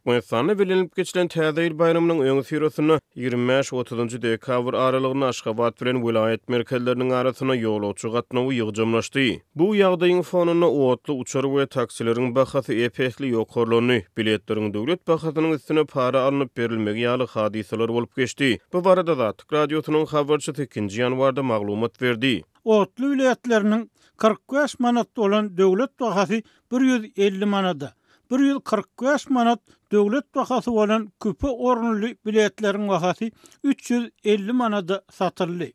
Türkmenistanda bellenilip geçilen Täze ýyl baýramynyň öňüsyrasynda, 25-30 dekabr aralygynda Aşgabat bilen welaýat merkezleriniň arasynda ýolagçy gatnawy ýygjamlaşdy. Bu ýagdaýyň fonunda otly, uçar we taksileriň bahasy ep-esli ýokarlandy, biletleriň döwlet bahasynyň üstüne para alnyp berilmegi ýaly hadysalar bolup geçdi. Bu barada Azatlyk Radiosynyň habarçysy ikinji ýanwarda maglumat berdi. Otly biletleriniň 45 manat bolan döwlet bahasy 150 manada, 145 manat döwlet bahasy bolan küpe orunly biletleriň bahasy 350 manada satyldy.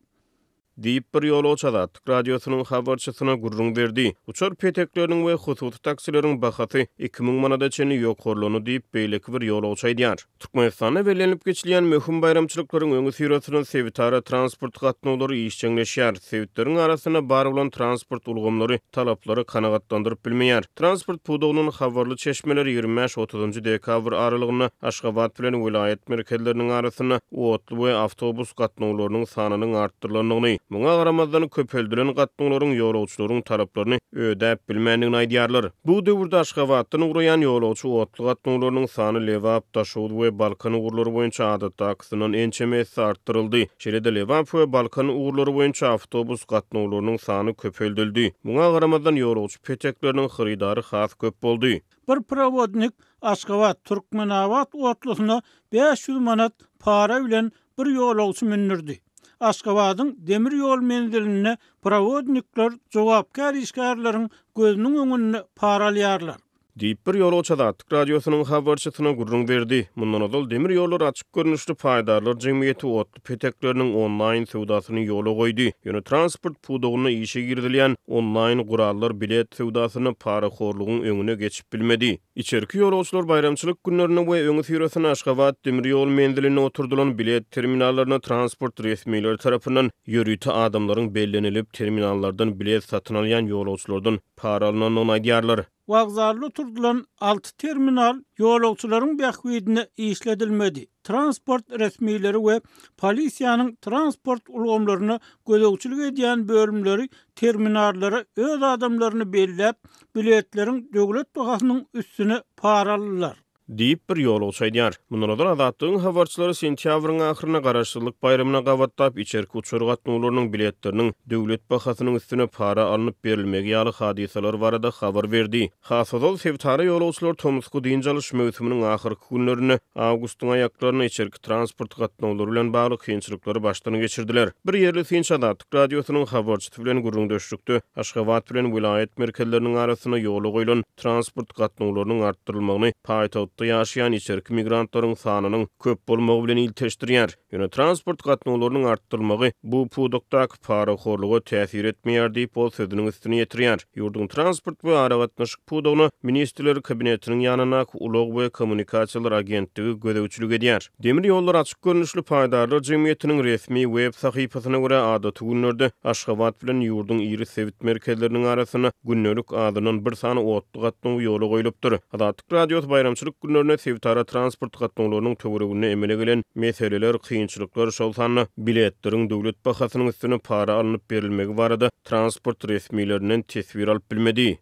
Diýip, bir ýolagçy Azatlyk Radiosynyň habarçysyna gürrüň berdi. Uçar petekleriniň we hususy taksileriň bahasy 2000 manada çenli ýokarlandy diýip, beýleki bir ýolagçy aýdýar. Türkmenistanda bellenilip geçilýän möhüm baýramçylyklaryň öňüsyrasynda sebitara transport gatnawlary işjeňleşýär. Sebitleriň arasynda bar bolan transport ulgamlary talaplary kanagatlandyryp bilmeýär. Transport pudagyndan habarly çeşmeler 25-30 dekabr aralygynda Aşgabat bilen welaýat merkezleriniň arasynda otly we awtobus gatnawlarynyň sanynyň artdyrylandygyny, muňa garamazdan, köpeldilen gatnawlaryň ýolagçylaryň talaplaryny ödäp bilmändigini aýdýarlar. Bu döwürde Aşgabatdan ugraýan ýolagçy otly gatnawlarynyň sany Lebap, Daşoguz we Balkan ugurlary boýunça adatdakysyndan ençeme esse artdyryldy. Şeýle-de Lebap we Balkan ugurlary boýunça awtobus gatnawlarynyň sany köpeldildi. Muňa garamazdan, ýolagçy petekleriniň hyrydary has köp boldy. Bir prowodnik Aşgabat, Türkmenabat otlusyna 500 manat para bilen bir ýolagçy mündürdi. Aşgabadyň demir ýol menzilinde prowodnikler jogapkär işgärleriň gözüniň öňünde para alýarlar. Diýip, bir ýolagçy Azatlyk Radiosynyň habarçysyna gürrüň berdi. Mundan ozal Demir ýollar açyk görnüşli paýdarlar jemgyýeti otly petekleriniň onlaýn söwdasyny ýola goýdy. Ýöne transport pudagynda işe girizilýän onlaýn gurallar bilet söwdasynda parahorlugyň öňüne geçip bilmedi. Içerki ýolagçylar baýramçylyk günlerinde we öňüsyrasynda Aşgabat demir ýol menzilinde oturdylan bilet terminallaryna transport resmileri tarapyndan ýörite adamlaryň bellenilip, terminallardan bilet satyn alýan ýolagçylardan para alnandygyny aýdýarlar. Wokzalda oturdylan alty terminal ýolagçylaryň bähbidine işledilmedi. Transport resmileri we polisiýanyň transport ulgamlaryna gözegçilik edýän bölümleri terminallara öz adamlaryny belläp, biletleriň döwlet bahasynyň üstüne para aldylar. Diýip, bir ýolagçy aýdýar. Mundan ozal Azatlygyň habarçylary sentýabryň ahyrynda Garaşsyzlyk baýramyna gabatlap içerki uçar gatnawlarynyň biletleriniň döwlet bahasynyň üstüne para alnyp berilmegi ýaly hadysalar barada habar berdi. Has ozal sebitara ýolagçylar tomusky dynç alyş möwsüminiň ahyrky günlerinde, awgustyň aýaklarynda içerki transport gatnawlary bilen bagly kynçylyklary başdan geçirdiler. Bir ýerli synçy Azatlyk Radiosynyň habarçysy bilen gürrüňdeşlikde Aşgabat bilen welaýat merkezleriniň arasynda ýola goýlan transport gatnawlarynyň artdyrylmagyny paýtagtda ýaşaýan içerki migrantlaryň sanynyň köp bolmagy bilen ilteşdirýär. Ýöne transport gatnawlarynyň artdyrylmagy bu pudakdaky parahorluga täsir etmeýär diýip, ol sözüniň üstüni ýetirýär. Ýurduň transport we aragatnaşyk pudagyna Ministrler Kabinetiniň ýanyndaky Ulag we kommunikasiýalar agentligi gözegçilik edýär. Demir ýollar açyk görnüşli paýdarlar jemgyýetiniň resmi web sahypasyna görä, adaty günlerde Aşgabat bilen ýurduň iri sebit merkezleriniň arasynda gündelik azyndan bir sany otly gatnawy ýola goýlupdyr. Azatlyk Radiosy baýramçylyk günlerinde sebitara transport gatnawlarynyň töwereginde emele gelen meseleler, kynçylyklar, şol sanda biletleriň döwlet bahasynyň üstüne para alnyp berilmegi barada transport resmilerinden teswir alyp bilmedi.